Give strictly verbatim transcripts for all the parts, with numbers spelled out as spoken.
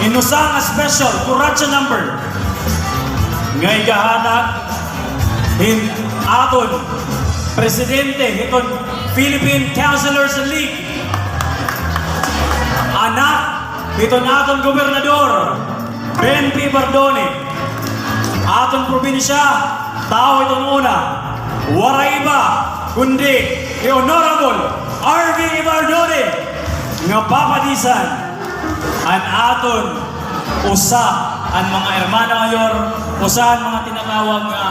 hin usa nga special kuracho number nga igahatag hin aton presidente hiton Philippine Councilors League, anak hiton aton gobernador, Ben P. Evardone. Aton probinsya, tawo hiton una, waray iba kundi hi Honorable R V Evardone nga papadisan an aton usa an mga hermana mayor, usa an mga tinatawag nga,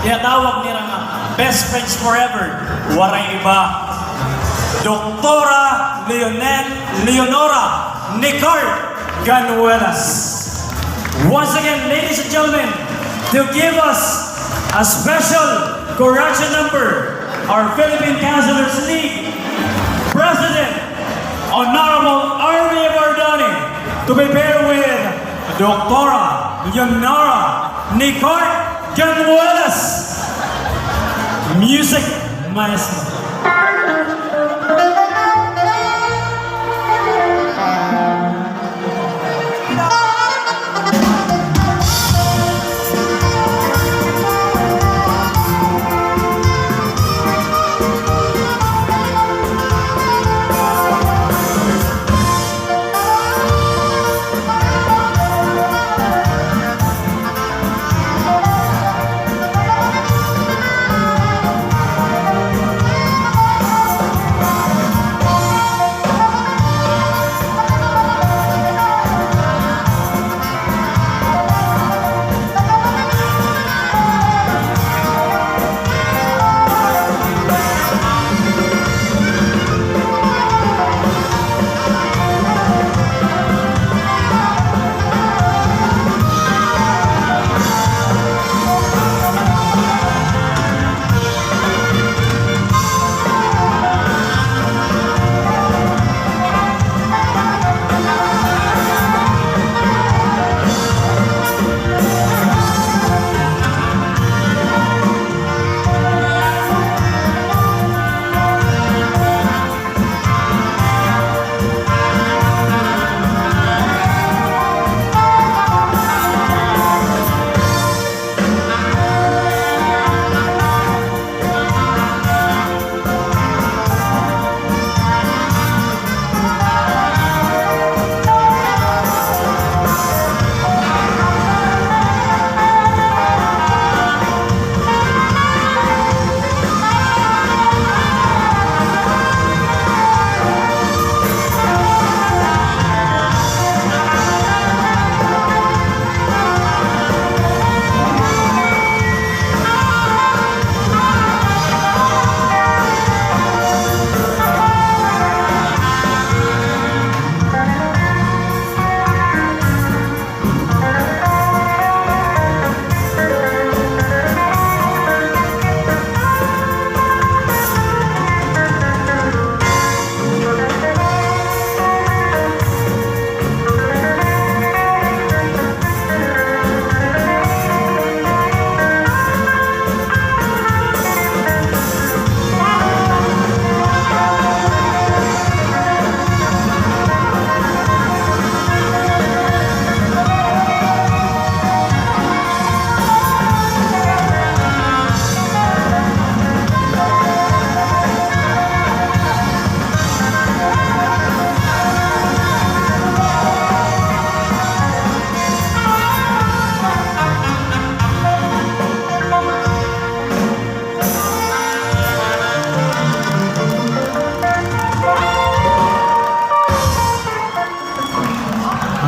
tinatawag nira nga best friends forever. Waray iba, Doktora Leonel, Leonora Nicart Ganuelas. Once again, ladies and gentlemen, to give us a special kuracho number, our Philippine Councilors League President, Honorable R V Evardone, to be paired with Doktora Leonora Nicart Ganuelas. Music, maestro.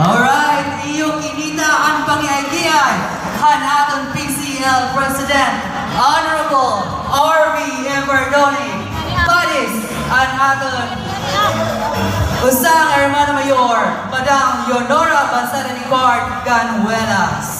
Alright, iyo kinita an pangiagian han aton P C L President, Honorable R V Evardone, padis an aton usa nga hermana mayor, Madam Leonora Balsada Nicart Ganuelas.